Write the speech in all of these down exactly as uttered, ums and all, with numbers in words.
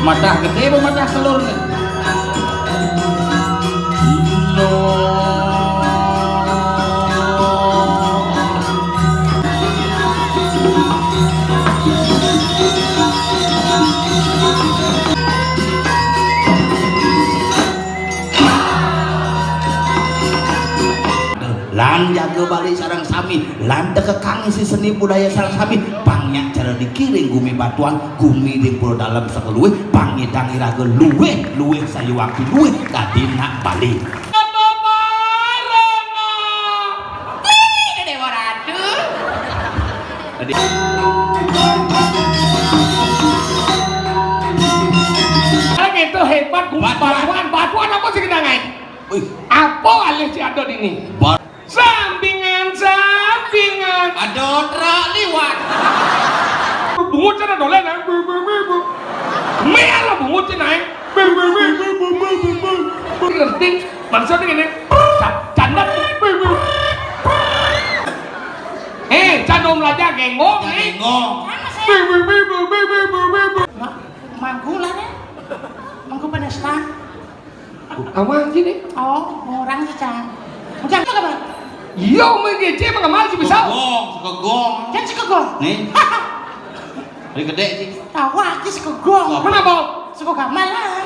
Madah gedé apa madah telur nih? Lan jaga balik sareng sami, lan tekekang isi seni budaya sareng sami, pang nyak cara dikiring gumi batuan, gumi di Pulo Dalem saka luwih, pang ngidang iraga luwih, luwih sayuwakti luwih dadi nak Bali. Apa bareng? Wih, Déwa Ratu. Dadi. Sekarang itu hebat, gumi batuan. Batuan, batuan apa sing kenangan? Wih. Apa alih si Adot ini? Bar- Sampingan, sampingan. Adot rak liwat. Bungut cara dolen, ah. Bu, bu, bu, bu. Mé ala bungut sih naik. Bu, bu, bu, bu. Ngerti? Maksudnya gini. Ca-, canda. Bu, bu. Eh, canda om laja genggong, eh. Genggong. Bu, bu, bu, bu. Ma-, mangku lah, eh. Mangku penestan. Awang sini. Oh, orang sih, Cang. Bukan apa, Bang? Iya, main kecil, Bang, kemana sih bisa? Segegong, segegong. Kan segegong. Nih. Ini gede sih. Tahu aja segegong. Apa? Mana, Bang? Segegong gamelan.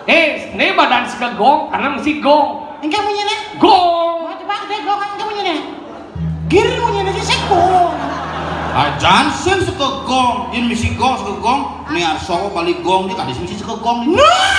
Eh, ini badan segegong, karena mesti gong. Enggak punya nih. Gong. Mau coba gede gong, enggak punya nih. Gir munyiné ki sing gong. Ajan sing saka gong, yén misi gong saka gong, niar saka bali gong iki kadis misi saka gong. Nah!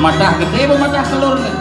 Madah gedé apa madah telur nih?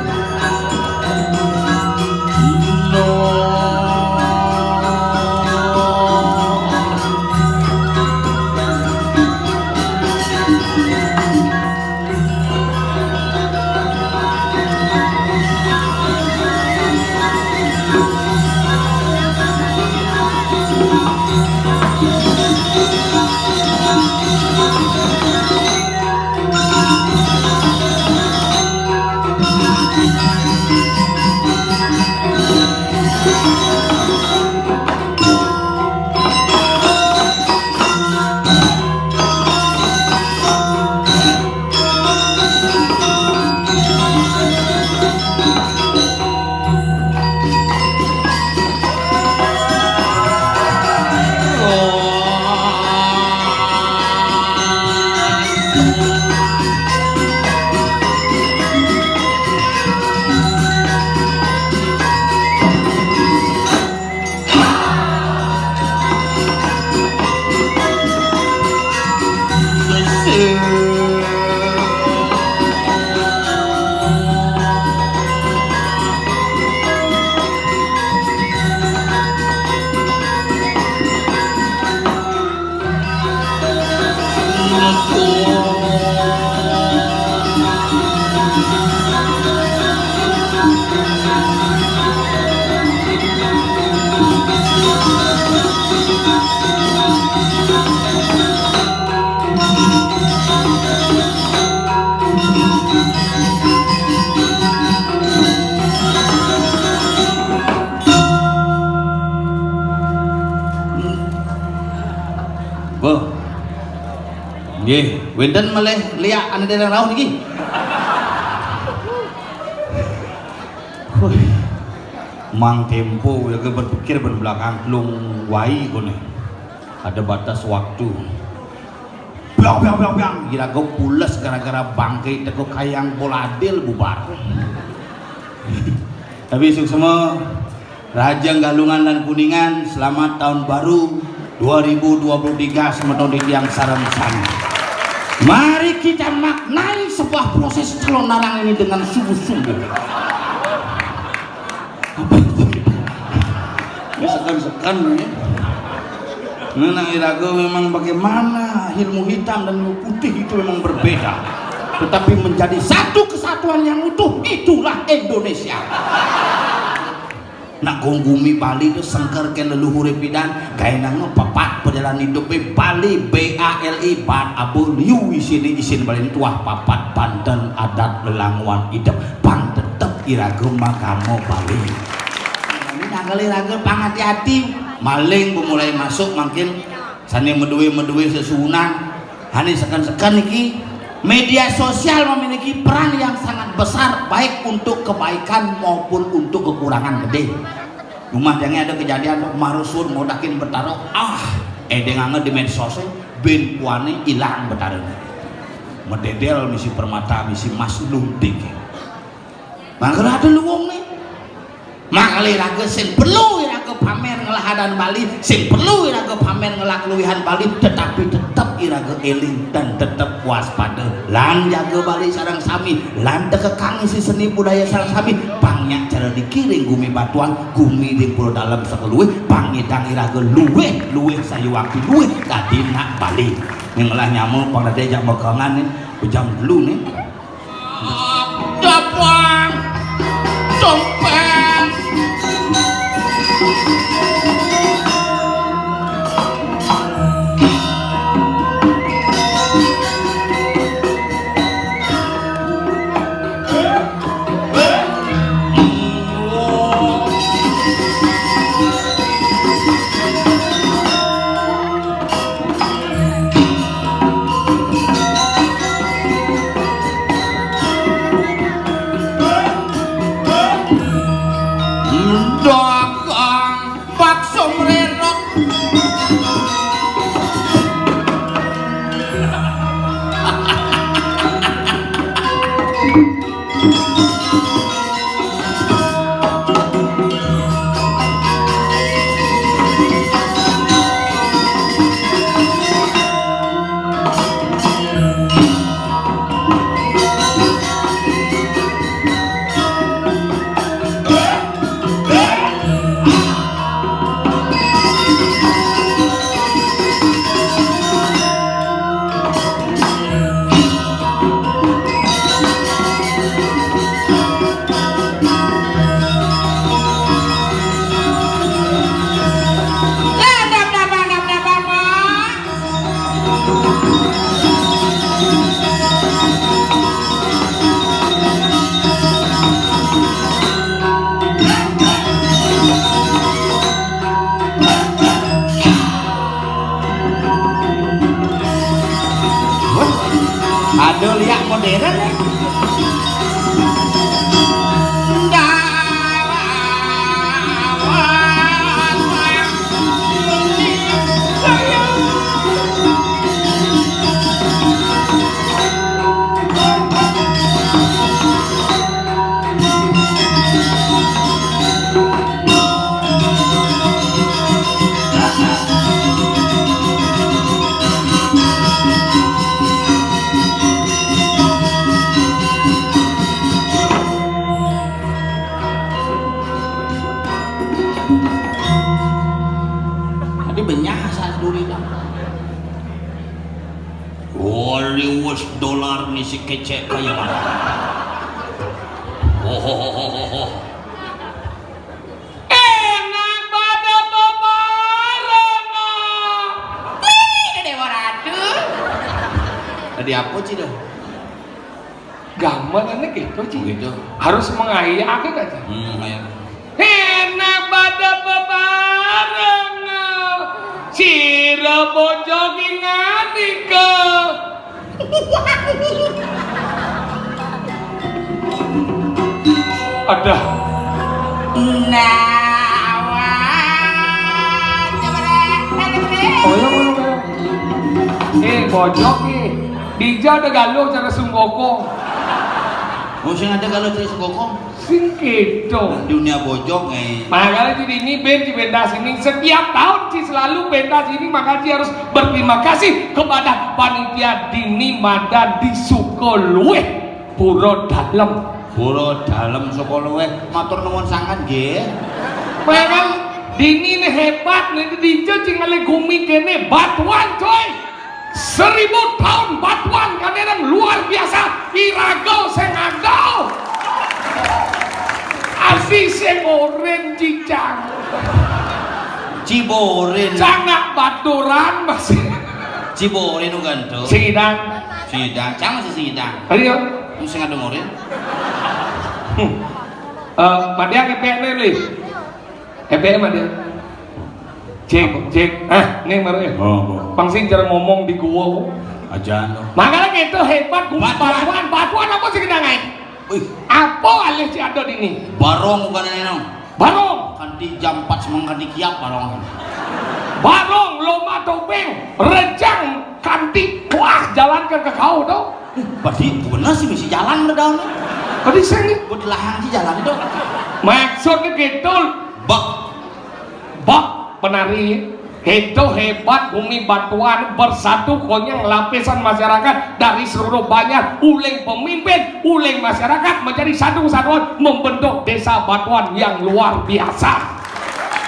Wah. Nggih, wénten malih liak ané dereng rauh niki. Wih. Mang Tempo ya berpikir ben belakang telung wai koné. Ada batas waktu. Biang, biang, biang, biang. Iraga pules gara-gara bangke teka kayang boladil bubar. Tapi suksma, Rahajeng Galungan lan Kuningan, selamat tahun baru dua ribu dua puluh tiga, semeton titiang sareng sami. Mari kita maknai sebuah proses calonarang ini dengan sungguh-sungguh. Apa itu? Ini sekan-sekan, ya. Nah, iraga memang bagaimana ilmu hitam dan ilmu putih itu memang berbeda. Tetapi menjadi satu kesatuan yang utuh, itulah Indonesia. Nak gong gumi Bali tu sengker ken leluhure pidan, gaenanga papat perjalanan hidup Bali, B A L I, bat aba liu isine isin Bali tuah papat banten adat lelangwan idep pang tetep iraga magama Bali. Ini nanggal iraga pang hati-hati, maling bemulai masuk mangkin sane madue-madue sesuunan, ane seken-seken niki, media sosial memiliki peran yang sangat besar baik untuk kebaikan maupun untuk kekurangan gede. Rumah jange ada kejadian mara suud ngodakin Betara, ah, edenganga di medsos e, bin puane ilang Betarane. Mededel misi permata, misi emas luntik. Mangkana ada luung ne. Mangkana iraga sing perlu iraga pamer ngelah adan Bali, sing perlu iraga pamer ngelah keluihan Bali, tetapi tetep iraga eling dan tetep waspada. Lan jaga Bali sareng sami, lan tekekang isi seni budaya sareng sami, pang nyak cara dikiring gumi batuan, gumi ding pura dalem sakeluih, pang nyidang iraga luih, luih sayuwakti luih dadi nak Bali. Ning ngelah nyama pang dadi jak mekengan ne, pejam dulu ne. Dapuan, dompet. Dagang bakso mrerot. Wah, ada liak modern nih. Tadi benyah saat duri dah. Wali wes dolar ngisi kecek kaya mana? Oh, oh, oh, oh, oh. Enak pada bebarengan. Wih, ada Dewa Ratu. Tadi apa sih dah? Gambarannya gitu, Ci. Gitu. Harus mengayakan aja. Hmm, ya. Enak pada bebarengan. Sira bojo ki ngadika. Ada. Nah, wah. Coba deh. Ayo, Eh, bojog nih. Dija ada galuh cara sunggokong. Oh, sing ada galuh cara sunggokong. Sing gitu. Dunia bojog, eh. Makanya jadi ini band di pentas ini setiap tahun sih selalu pentas ini, makanya harus berterima kasih kepada panitia dini madan di Sukoluwih. Pura Dalem. Pura Dalem Sukoluwih. Matur nuwun sanget nggih. Memang dini nih hebat nih, dija sing ngalih gumi kene batuan, coy. Seribu tahun batuan kadang luar biasa. Iraga sing ada. Asli sing oren cicang. Ciborin. Cangak baturan masih. Ciborin ugan tuh. Sing idang. Sing idang. Cang masih sing idang. Ayo. Sing ada ngorin. Hmm. Eh, Madiang E P N nih. E P N Madiang. Cek, cek. Ah, nih baru ya. Oh, oh. Pang sing cara ngomong di gua. Aja no. Makanya gitu hebat gua. Batuan. Batuan, batuan apa sih kita ngai? Wih. Apa alih si ada di ini? Barong bukan ini, no. Barong. Kanti jam empat semeng kanti kiap barong. Barong, lomba topeng, rejang kanti, wah, jalan ke kau tuh. Pasti bener sih misi jalan udah daun. Tadi saya nih. Buat lahang sih jalan itu. Maksudnya gitu. Bak. Bak penari. Itu hebat bumi batuan bersatu konyang lapisan masyarakat dari seluruh banyak uling pemimpin, uling masyarakat menjadi satu kesatuan membentuk desa batuan yang luar biasa.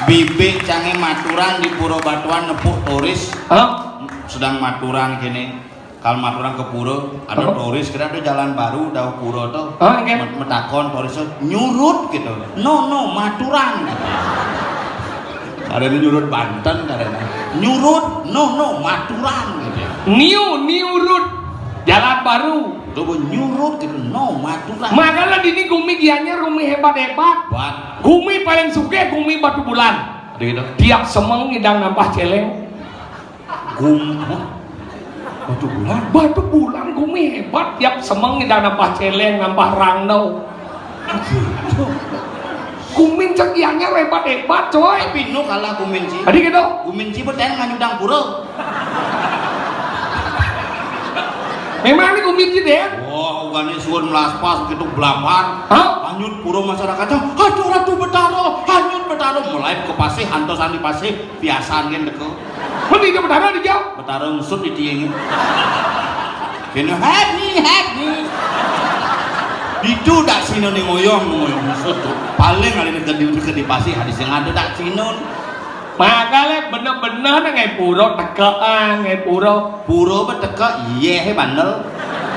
Bibik canggih maturan di Pura Batuan nepuk turis. Hah? Sedang maturan kini. Kalau maturan ke pura, ada turis, kira ada jalan baru, ada pura tuh. Oh, nggih. Met-, metakon turis tuh, "Nyurut," gitu. "No, no, maturan," gitu. Karena nyurut Banten, karena nyurut, "No, no, maturan," gitu. Niu, niurut. Jalan baru. Coba nyurut gitu, "No, maturan." Makanya dini gumi gianyar, gumi hebat-hebat. Bat. Gumi paling sugih, gumi Batu Bulan. Ada gitu. Tiap semeng ngidang nambah celeng. Gum-, hah? Batu Bulan? Batu Bulan gumi hebat, tiap semeng ngidang nambah celeng, nambah rangdau. Gitu. Gumin cekiannya hebat-hebat, coy. Tapi nu kalah gumin ci. Tadi gitu. Gumin ci beten nganyudang pura. Memang ini gumin ci deh. Wah, ugane suwun melaspas begitu belapar. Hah? Hanyut pura masyarakatnya. "Aduh, Ratu Betara, hanyut Betara." Mulai ke pasih, antosan di pasih, biasaan kan deke. Mending ke Betara dijauh. Betara ngusut di tiang. Kena, "Happy, happy." Itu dak sino nih ngoyong, ngoyong ngusut tuh. Paling ada di, di, di pasih, ada sing ada dak sino. Makanya bener-bener ngai pura teka, ah, ngai pura. Pura beteka, iya, he bandel.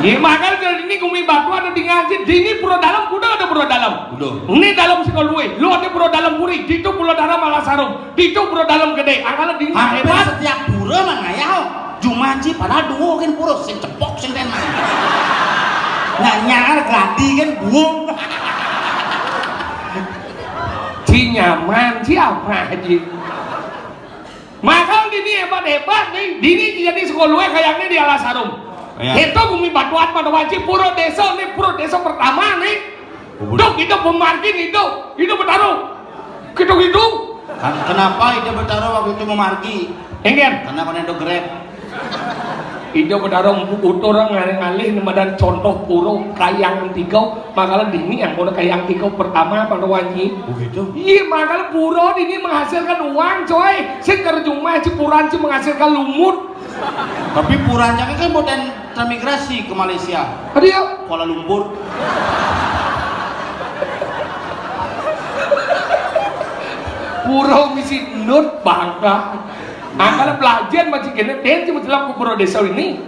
Iya, makanya dari ini gumi batu ada di ngaji. Di ini pura dalam, kuda ada pura dalam. Udah. Ini dalam Sukoluwih, lu ada pura dalam puri, di itu pura dalam malah sarung. Di itu pura dalam gede, angkala di hampir hebat. Setiap pura mah ngayal. Jumanji padahal duo kan pura sing cepok sing ten mah. Nah, nyar gladi kan buung. Ci nyaman, ci apa aja. Makanya dini hebat-hebat nih, dini jadi sekolah kayaknya di Alas Harum. Iya. Itu bumi batuan pada wajib pura desa nih, pura desa pertama nih. Dok, itu pemargin itu, itu bertaruh. Gitu-gitu. Kan-, kenapa Ida Betara waktu itu memargi? Enggak. Karena pada itu Grab. Ida Betara empuk utur ngalih-ngalih nemadan contoh pura kayang tiga, makanya dini yang pura kayang tiga pertama pada wanci. Oh gitu? Iya, makanya pura dini menghasilkan uang, coy. Sing kerjumah cipuran sih menghasilkan lumut. Tapi pura aja kan buatan transmigrasi ke Malaysia. Ada ya? Kuala Lumpur. Pura misi nut bangka. Angkala belajar macam kene, ten cuma jelap ke pura desa ini.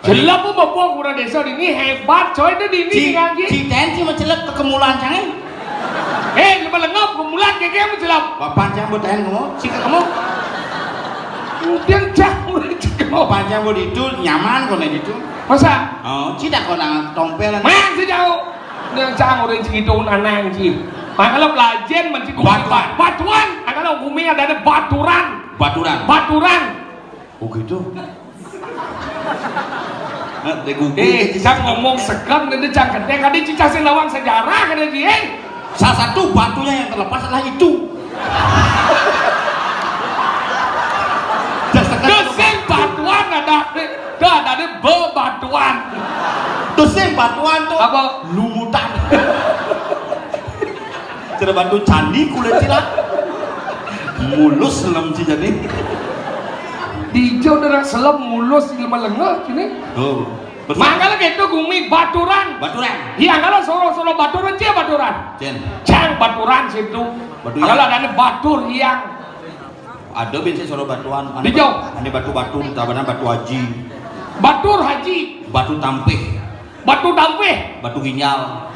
Jelap pun bawa pura desa ini hebat, coy, itu di ini. Ci, ngaji. Ci ten cuma jelap ke kemulan, cang, eh? Eh, lepas lengap, kemulan, keke, apa jelap? Bapak cang buat ten kamu, sih kamu. Kemudian cang, udah cek kamu. Bapak cang buat itu nyaman kok nih itu. Masa? Oh, ci dak kok nang tompel. Mang sejauh. Yang cang orang ci itu nanang ci. Makanya belajar menci batuan. Batuan. Angkala gumi ada, ada baturan. Baturan. Baturan. Oh gitu. Nah, dek gugu. Eh, cicak ngomong segan, nanti cang kedek, ada cicak sing nawang sejarah, ada ji, eh. Salah satu batunya yang terlepas adalah itu. Geseng batuan ada. Terus sing batuan tuh. Apa? Lumutan. Cara batu candi kulit sila. Mulus lem si jadi. Dijau dengan selem mulus ilmu lengah sini. Tuh. Mangkala gitu gumi baturan. Baturan. Iya, kalau solo-solo baturan, cia baturan. Cen. Cang baturan situ. Batu kalau iya. Ada nih batur iya. Ada bin sih solo batuan. Ane Dijau. Ane batu-batu, tabanan batu haji. Batur haji. Batu tampih. Batu tampih. Batu ginjal.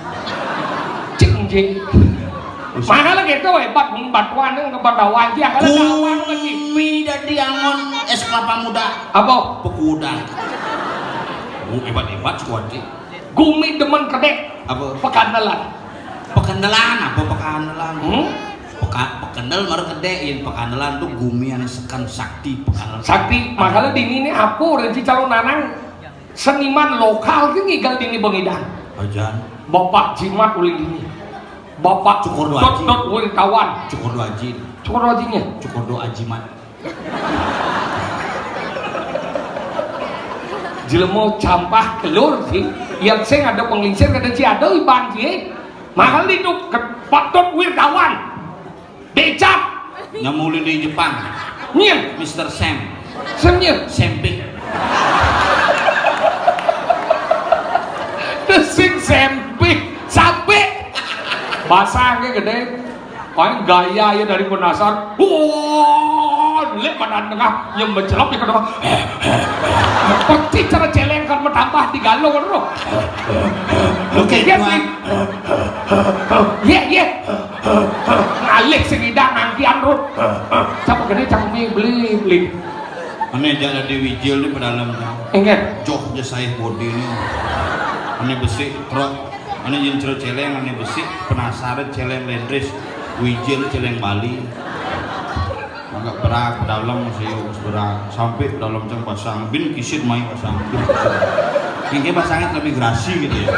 Cing, cing. Mangkala gitu, hebat, batuan yang ngebat bawah aja, kalau bawah lagi. Gumi dadi angon es kelapa muda. Apa? Pekudan. Oh, hebat-hebat sekuat sih. Gumi demen kedek. Apa? Pekanelan. Pekanelan, apa pekanelan? Hmm? Peka, pekenel maru kedek, yang pekanelan tuh gumi ane sekan sakti pekanelan. Sakti, makanya di ini apa orang si calon nanang seniman lokal ke ngigal dini bengidan. Ajan. Bapak Jimat ulin dini. Bapak Cukur Dot Doaji. Dot Wirtawan. Cukur Doaji. Cukur Doajinya. Cukur Doajimat. Jelema campah kelur sih. Yang sing ada penglingsir kada ci ada iban sih. Mahal itu ke Pak Dot Wirtawan. Decap. Nyamulin di Jepang. Nyen. Mister Sam. Sam nyen. Sempik. Desing sempik. Sampai. Basangnya gede. Paling gaya ya dari penasar. Wah, lek mana tengah yang mencelok di kedua. Peti cara celeng kan bertambah di galo kan, bro. Oke, iya, Tuan. Iya, iya. Ngalih sing idang nangkian, Rut. Cak gede, cak mi, beli, beli. Ane jala di wijil ni pedalem. Enggak. Joh je saih bodi ni. Ane besi truk. Ane yen jero celeng, ane besi penasar celeng lendris. Wijil celeng Bali. Agak berat pedalem sih, berat. Sampai pedalem cang pasang bin kisit main pasang. Bin kisit. Ini pasangnya lebih gerasi gitu ya.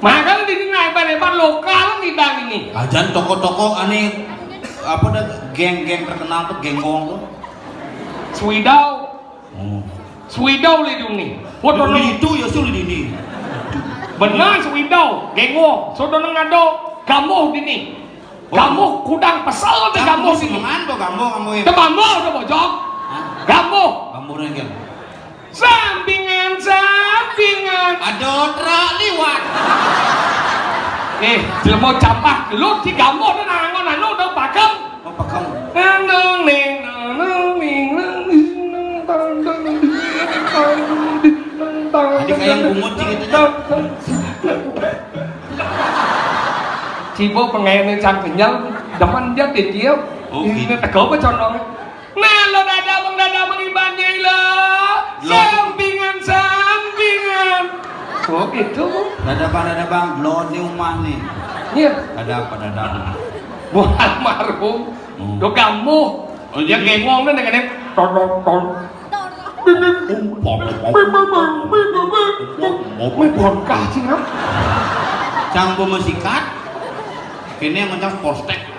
Makanya di sini hebat-hebat lokal ngidang ini. Ajan toko-toko ane apa dah geng-geng terkenal tuh genggong tuh. Swidau. Oh. Swidau liduni. Foto neng itu ya suli dini. Benar Swidau, genggong. Sodo neng ado gamuh dini. Oh. Gamuh kudang pesel te gamuh sih dini. Mangan to gamuh kamu ya? Te gamuh to bojok. Hah? Gamuh. Gamuh nang. Sampingan, sampingan. Aduh, truk liwat. Eh, jelema campah, lu di gamuh dan angon anu udah pakem. Oh, pakem. Nang, nang, ning, nang, nang, ning, nang, ning, nang, tang, tang, ding, nang, tang, ding, nang, tang, tadi kayak bungut gitu. Cibo pengennya cang kenyal, demen dia dia. Oh, ini gitu. Tegak apa condongnya? Nah, lo dada bang, dada bang, ibannya lo. Lo. Sampingan, sampingan. Oh, gitu. Dada bang, dada bang, lo di rumah nih. Iya. Ada apa dada bang? Buah almarhum. Hmm. Lo kamu. Oh, yang jadi genggong tuh dengan yang todong, todong. Mau bongkah sih, Ngap? Cang mau mesikat. Kini yang macam postek.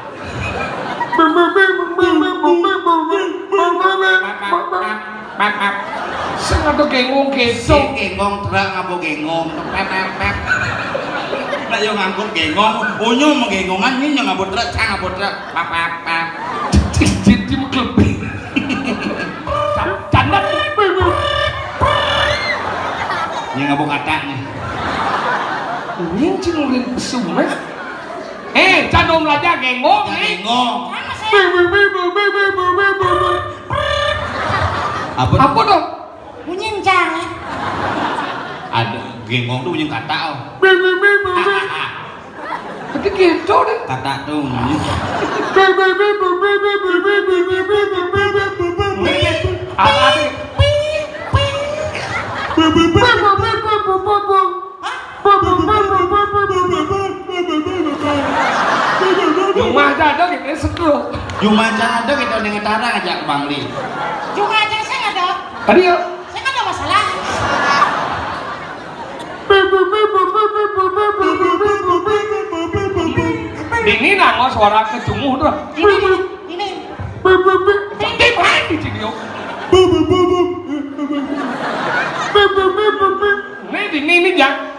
Sing ada genggong gitu. Sing genggong truk ngapa genggong? Pep, pep, pep. Nak yo ngangkut genggong, unyu menggenggong, anjing yang ngapa truk, cang ngapa truk. Pep, pep, pep. Jadi mengklebih. Canda. Yang ngapa kata nih? Ini cing ulin pesu, Mas. Eh, cando melaja genggong nih. Genggong. Apa? Apa tuh? Bunyi encang. Ada genggong tuh bunyi kata, oh. Tapi gitu deh. Kata tuh. Apa sih? Hah? Rumah aja ada gitu, setruk. Rumah aja ada gitu, ning utara aja ke Bangli. Juga aja saya ada. Tadi ya? Saya kan ada masalah. Dini nangos suara kecunguh tuh. Ini, ini. Tim aja di sini, yo. Ini, ini, ini, jangan.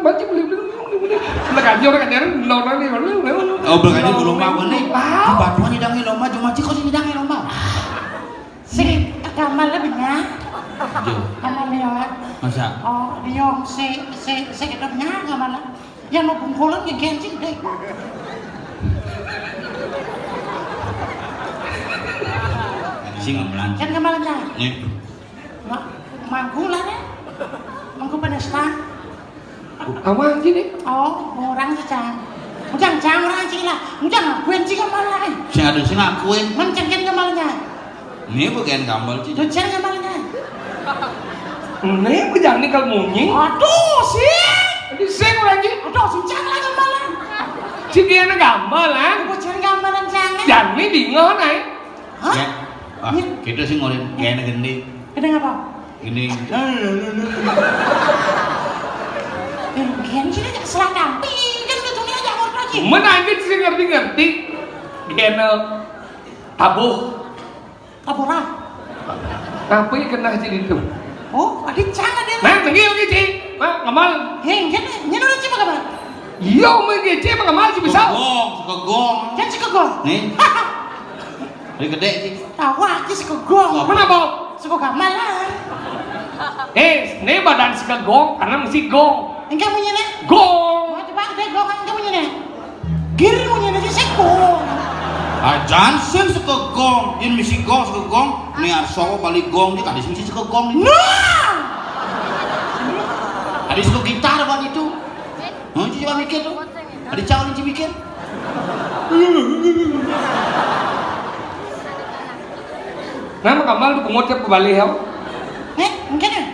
maju, beli, beli, beli, beli. Lah, kanjur, kanjur, lorong nih, beli, beli. Oh, berarti belum apa nih? Ah. Di Batuan nyedangi lomba, cuma Ciko sih nyedangi lomba. Sing gamal lah, Benya. Jo. Gamal, Benya. Masa? Oh, dia si, si, si gedenya gamal lah. Yang mau bungkulan ya gengsi deh. Sing gamelan. Kan gamalnya. Nih. Mak, mangku lah, nih. Mangku penesta. Awang sini. Oh, orang sih, Cang. Ujang, Cang, orang sih lah. Ujang ngakuin sih gamal lah, eh. Sing ada sing ngakuin. Man, Cang, kan gamalnya. Nih, bukan gamal sih. Tuh, Cang, gamalnya. Nih, bujang nih kalau munyi. Aduh, sih. Di sing orang sih. Aduh, sih, Cang lah gamal lah. Sing dia anak gamal, ah. Aduh, Cang gamalan, Cang, eh. Jangan nih bingung, eh. Hah? Ya. Ah, kita sih ngolin gaya gini. Gini apa? Gini. Yang kian sih aja selatan. Pinjam ke dunia aja mau aja. Menangis sih ngerti-ngerti. Gini. Tabuh. Tabuh lah. Tapi kena jadi itu. Oh, ada cara deh. Nah, tengi lagi, Ci. Nah, ngamal. Hei, gini, gini udah coba kabar. Iya, mungkin, Ci, ngamal sih bisa. Segegong, segegong. Kan segegong. Nih. Ini gede sih. Tahu aku segegong. Mana, Bang? Sego gamal lah. Eh, ini badan segegong karena mesti gong. Enggak munyi nih. Gong. Mau coba gede gong, enggak munyi nih. Gir munyi nih sego. Ajan sing segegong, ini mesti gong segegong. Ini arso balik gong, dia kadis mesti segegong. Nah. Kadis gitar apa itu? Hah, coba mikir tuh. Ada cawan yang mikir. Nama gamal tuh penguat ke balik ya? Nih, mungkin ya?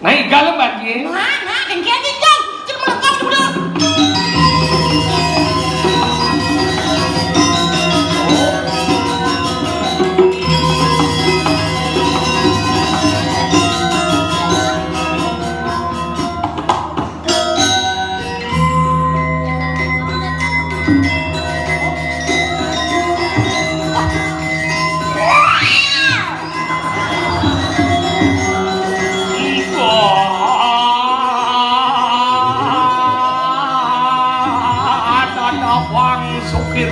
Nah, igal banjir. Nah, nah, kan dia tinggal. Cuma lengkap dulu. Bang Sukir.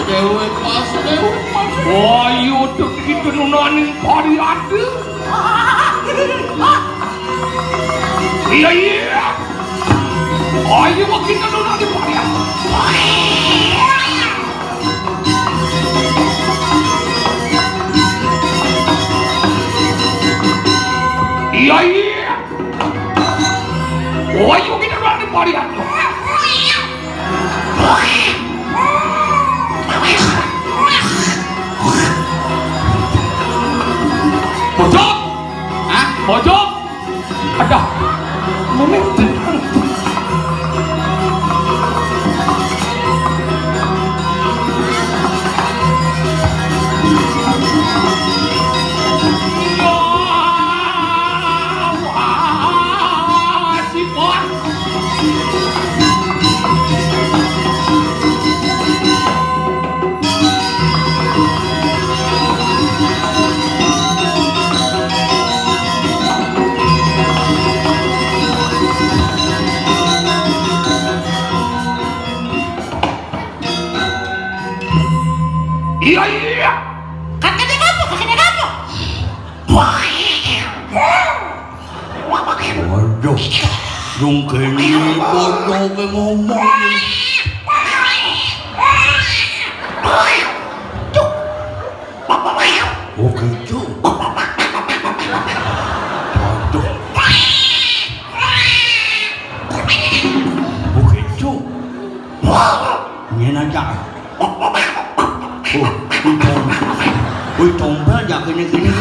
Dewek Mas, dewek Mas. Ayo, dek kita nunaning pariade. Iya, iya. Ayo, kita nunaning pariade. Iya, iya. Ayo, kita nunaning pariade. Bojok. Hah? Bojok. Ada. Mami. Iya, iya. Kakeknya apa? Kakeknya apa? Waduh, dong kene bodoh ke ngomong. Oh gitu. Waduh. Oh gitu. Nyen aja. Oh, wih, tompel. Wih, tompel aja kene-kene.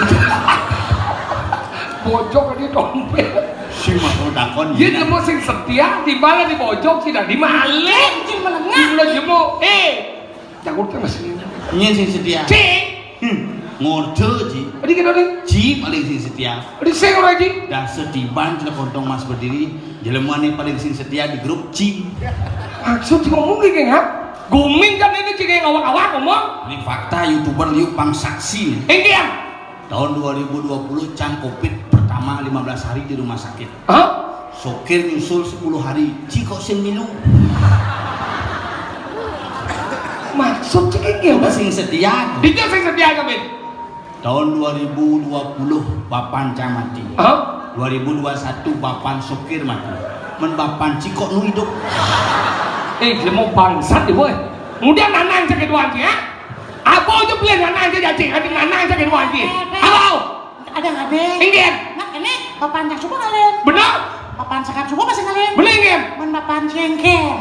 Bojok ini tompel. Sing mau takon. Iya, nemu sing setia, timbal di bojok, tidak dimaling. Sing menengah. Di jemo. Eh, takut kan masih. Nyen sing setia. Cing. Hmm. Ngorjo, Ji. Adi kena nih. Ji paling sing setia. Adi sing ora, Ji. Dah setiban celek kontong mas berdiri, jelemane paling sing setia di grup Ji. Maksud Ji ngomong kayak gini, ha? Guming kan ini Ji kayak ngawak-ngawak ngomong. Ini fakta, YouTuber liu pang saksi nih. Engkian. Tahun dua ribu dua puluh cang covid pertama lima belas hari di rumah sakit. Hah? Sokir nyusul sepuluh hari, Ji kok sing milu. Maksud Ji kayak gini, apa sing setia? Dia sing setia, Kabin. Tahun dua ribu dua puluh bapan cang mati. Hah? Dua ribu dua satu bapan sokir mati. Men bapan Ji kok nu hidup. Eh, dia mau bangsat deh, boy. Kemudian nanang sakit wanci, ya? Apa aja beli nanang aja jadi, ada nanang sakit wanci. Apa? Ada nggak deh? Inggih. Nak ini bapan cang coba kalian. Benar? Bapan sehat semua masih ngalih. Bener, Ngin? Men bapan jengken.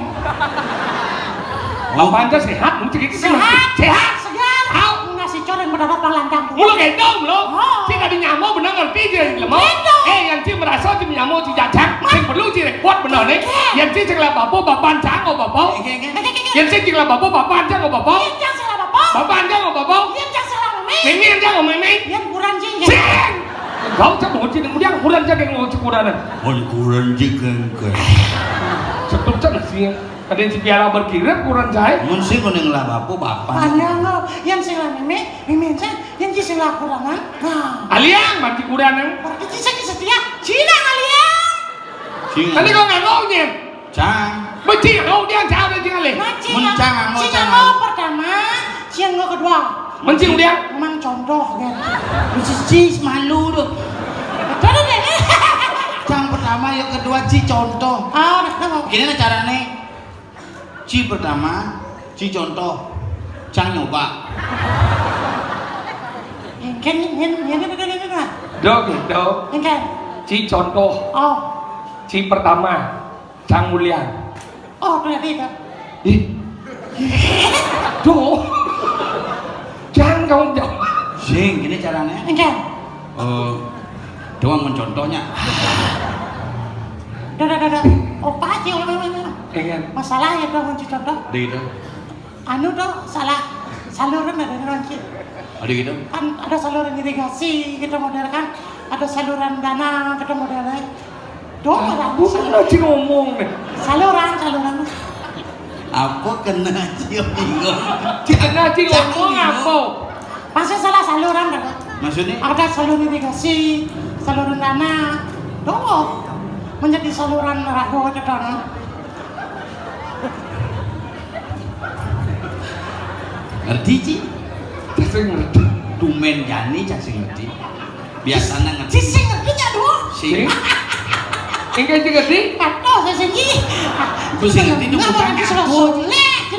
Bapan aja sehat, mesti gitu sih. Sehat. Sehat. Au. Nasi coreng mendadak pang landang. Mulu gendong lo. Oh. Ci tadi nyamo bener ngerti je lemo. Gendong. Eh, yang ci merasa ci nyamo ci jajak. Sing perlu ci repot bener nih. Gendong. Yang ci sing lah bapo, bapan cang, oh, bapo. Gendong, gendong. Yang ci sing lah bapo, bapan cang, oh, bapo. Yang cang salah bapo. Bapan cang, oh, bapo. Yang cang salah meme. Meme yang cang, oh, meme. Yang kurang ci. Sing. Kau cak mau ci, kemudian kurang cak yang mau ci kurang. Mun kureun jigengkeun. Cetuk cenah sih. Ada yang piala berkirim kurang jahit. Mun sing kuning lah bapu bapak. Panjang lo, yang sing lah meme, meme cek, yang ci sing lah kurangan. Nah. Aliang mati kurangan. Berarti ci sing setia, Cina aliang. Cina. Tadi kau nggak ngomongin. Cang. Beci, kau dia cang ada tinggal leh. Mun cang, mun cang. Cang pertama, cang kedua. Mencing dia. Memang contoh kan. Mesti malu tuh. Betul deh. Cang pertama, yang kedua ci contoh. Ah, udah tahu. Gini nih caranya. Ci pertama, ci contoh. Cang nyoba. Yang kan, yang, yang ini, ini, ini, ini. Dok, dok. Yang kan. Ci contoh. Oh. Ci pertama. Cang Mulyang. Oh, berarti itu. Ih. Duh. Cang kamu jawab. Sing, gini caranya. Enggak. Eh, doang mencontohnya. Dah, dah, dah, dah. Oh, pasti, oh, oh, oh, oh. Enggak. Masalahnya doang mencontoh. Di itu. Anu to, salah saluran ada nanti. Ada gitu? Kan ada saluran irigasi gitu model kan, ada saluran dana gitu model. Tuh, ada. Bukan saluran. Lagi ngomong nih. Saluran, saluran. Apa kena ci bingung? Kena ci ngomong apa? Pasti salah saluran kan? Maksudnya? Ada saluran irigasi, saluran dana. Tuh, menjadi saluran ragu gitu kan. Ngerti, Ci? Sing ngerti. Tumben jani, Ci, sing ngerti. Biasana ngerti. Ci, sing ngerti, Ci, aduh. Sing. Sing. Engké, Ci, ngerti? Aduh, sing ngerti. Itu sing ngerti itu bukan aku.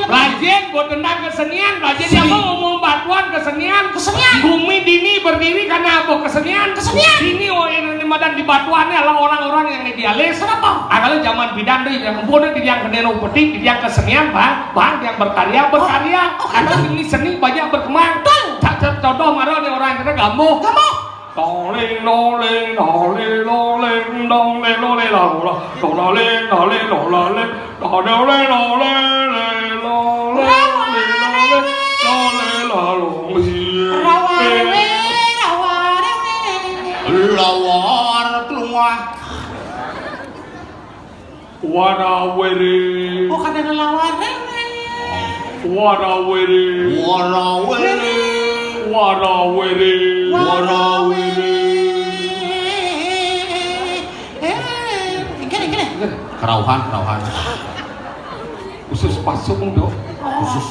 Lajeng, buat tentang kesenian, lajeng. Sing. Apa ngomong batuan kesenian? Kesenian. Bumi dini berdiri karena apa? Kesenian. Kesenian. Dini, oh, ini madan di batuannya adalah orang-orang yang idealis. Kenapa? Ah, kalau zaman bidan tuh, yang bodoh di yang kena upeti, di yang kesenian, Bang, Bang, yang berkarya, berkarya. Oh, oh, karena ini seni banyak berkembang. Betul. Contoh mara nih orang yang kena gambuh. Gambuh. Tole, lole, lole, lole, dong, le, lole, la, lola, tole, lole, lola, le, tole, lole, lole, le, lole, le, lole, lole, la, lo, si, rawa, le, rewe, rawa, rewe. Lawar keluar. Warawere. Oh, kadang laware. Warawere. Warawere. Warawere. Warawere. Eh, gini, gini. Kerauhan, kerauhan. Khusus pasung, Dok. Oh. Khusus.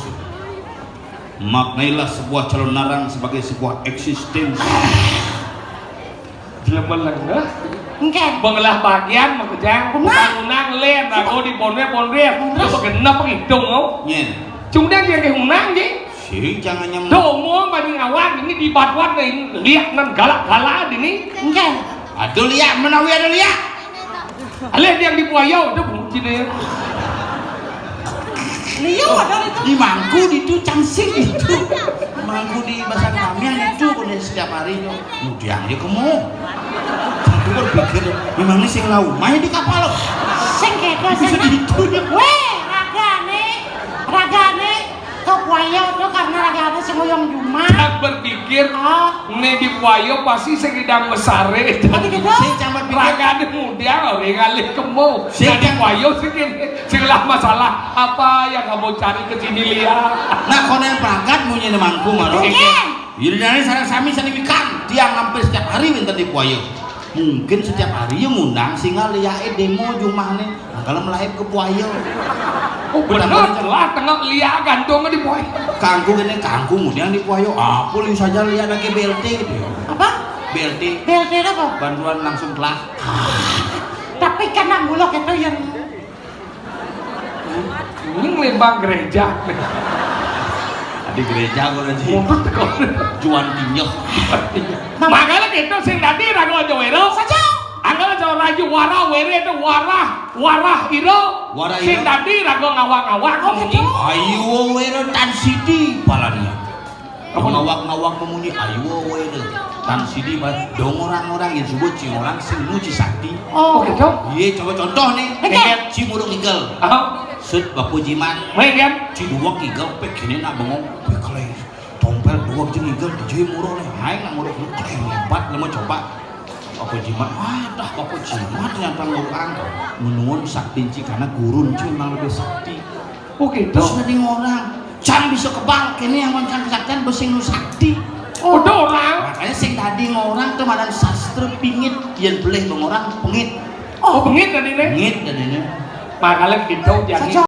Maknailah sebuah calonarang sebagai sebuah eksistensi. Jelema lengeh. Engké. Bengelah bagian makejang. Benar. Bangunan lén, rago di bonre, bonre. Terus? Coba genep ngitung, oh. Nyén. Cuma dia kayak unang, Ji. Sing jangan nyem. Tuh, umum bani ngawang ini dibat-bat nih, liak nan galak-galak ini. Engké. Aduh, liak, menawi ada liak. Alih yang di Puayo itu bunyi deh. Liu ada itu. Di mangku di itu cansing itu. Mangku di basang kamian itu boleh setiap hari itu. Mudiang dia kemu. Aku berpikir memang ini sing lau main di kapal. Sing kéto, bisa sing gitu. Wéh, ragané, ragané ke Puayo tuh karena ragané sing ngoyong juma. Tak berpikir. Oh. Né di Puayo pasti sing idang mesaré. Ati gitu? Sing camat pikir. Ragané muda, ora ngalih kemo. Sing nah, di cam- Puayo sing, sing lah masalah. Apa yang kamu cari ke sini, Lia? Nah, konen pragat munyi né mangku, maro. Oké. Yudane sareng sami seni wikan, tiang hampir setiap hari wénten di Puayo. Mungkin setiap hari ya ngundang sing liake demo jumahne. Nah, kalau melaib ke Puayo. Oh, bener, lah tengok liak gantung di Puayo. Kangku kene, kangku mudian di Puayo. Apa liu saja liak lagi B L T gitu ya. Apa? B L T. B L T apa? Bantuan langsung telah. Tapi kan nang bulak itu yang ini lembang gereja. Di gereja kok, Ji. Mundut kok. Juan Pinjok. Makanya kita sing tadi ragu aja wero. Saja. Angkal aja ragu wara were itu warah, warah iro. Warah iro. Sing tadi ragu ngawang-ngawang. Oh, gitu. Ayo wero tan sidi palania. Apa? Ngawak-ngawak memunyi, ayo woi deh. Tan sidi bat dong orang-orang yang sebut si orang sing muji sakti. Oh, gitu? Iya, coba contoh nih. Oke. Si muruk ngigel. Aha. Sut bapu jimat. Baik, kan? Si dua ngigel, pek gini nak bengong. Pek kelai. Tompel dua jeung ngigel di jui muruk nih. Hai nak muruk lu kelai hebat, lu mau coba. Bapu jimat, wadah bapu jimat yang pang orang. Menuun sakti ci karena gurun ci memang lebih sakti. Oh, gitu. Terus nanti orang, "Cang bisa kebal, kene yang mancang kesaktian besi nu sakti." Oh, udah orang. Makanya sing tadi ngorang tuh madan sastra pingit, yang boleh ngorang pengit. Oh, pengit tadi nih. Pengit tadi nih. Makanya gitu, jadi saja.